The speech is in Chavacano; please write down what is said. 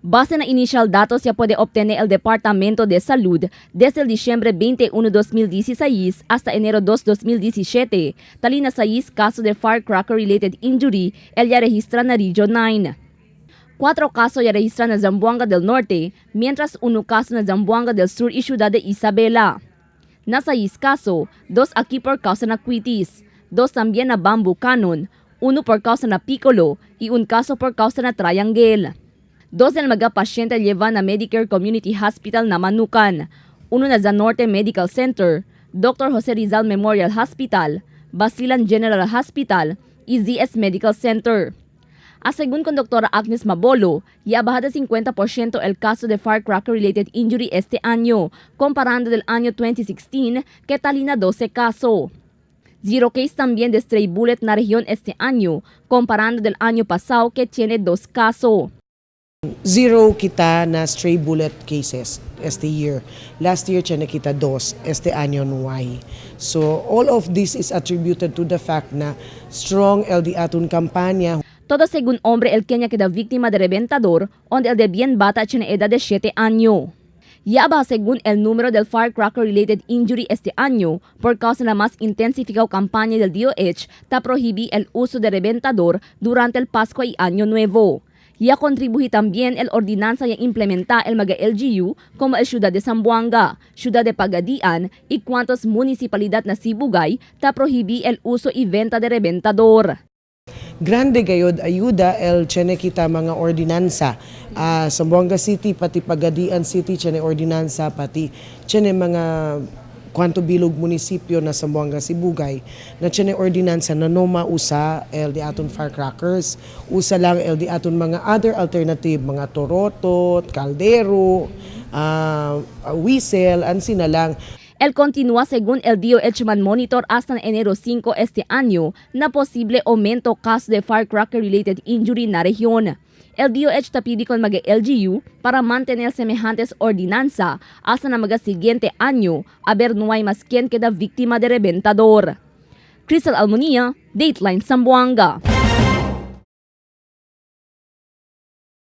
Base na initial datos ya puede obtener el Departamento de Salud desde el diciembre 21, 2016 hasta enero 2, 2017, talina 6 casos de firecracker-related injury el ya registra na Region 9. 4 casos ya registran na Zamboanga del Norte, mientras 1 caso na Zamboanga del Sur y Ciudad de Isabela. Na 6 caso, 2 aquí por causa na quitis, 2 también na bamboo cannon, 1 por causa na piccolo y 1 caso por causa na triangle. 2 del mga pasyente llevan na Medicare Community Hospital na Manukan, 1 na Zanorte Medical Center, Dr. Jose Rizal Memorial Hospital, Basilan General Hospital y ZS Medical Center. A según con doctora Agnes Mabolo, ya baja de 50% el caso de firecracker-related injury este año, comparando del año 2016, que talina 12 casos. 0 case también de stray bullet na región este año, comparando del año pasado que tiene 2 casos. 0 kita na stray bullet cases este year. Last year, tiene kita 2, este año no hay. So all of this is attributed to the fact na strong LD aton kampanya. Todo según hombre el Kenia queda víctima de reventador, donde el de bien bata tiene edad de 7 años. Ya va según el número del firecracker-related injury este año, por causa de la más intensificada campaña del DOH, ta prohibí el uso de reventador durante el Pascua y Año Nuevo. Ya contribuí también el ordenanza ya implementa el mga LGU como el Ciudad de Zamboanga, Ciudad de Pagadian y cuantos municipalidad na Sibugay ta prohibí el uso y venta de reventador. Grande gayod ayuda el tiene kita mga ordinansa. Zamboanga City, pati Pagadian City, tiene ordinansa, pati tiene mga cuanto bilog munisipyo na Zamboanga Sibugay na tiene ordinansa na no mausa el di aton firecrackers, usa lang el di aton mga other alternative, mga torotot, kaldero, whistle, ansi na lang. El continúa según el DOH man monitor hasta enero 5 este año na posible aumento caso de firecracker-related injury na región. El DOH ta pidi con mga LGU para mantener semejantes ordinanza hasta na mga siguiente año a ver no hay más quien queda víctima de reventador. Crystal Almonia, Dateline Zamboanga.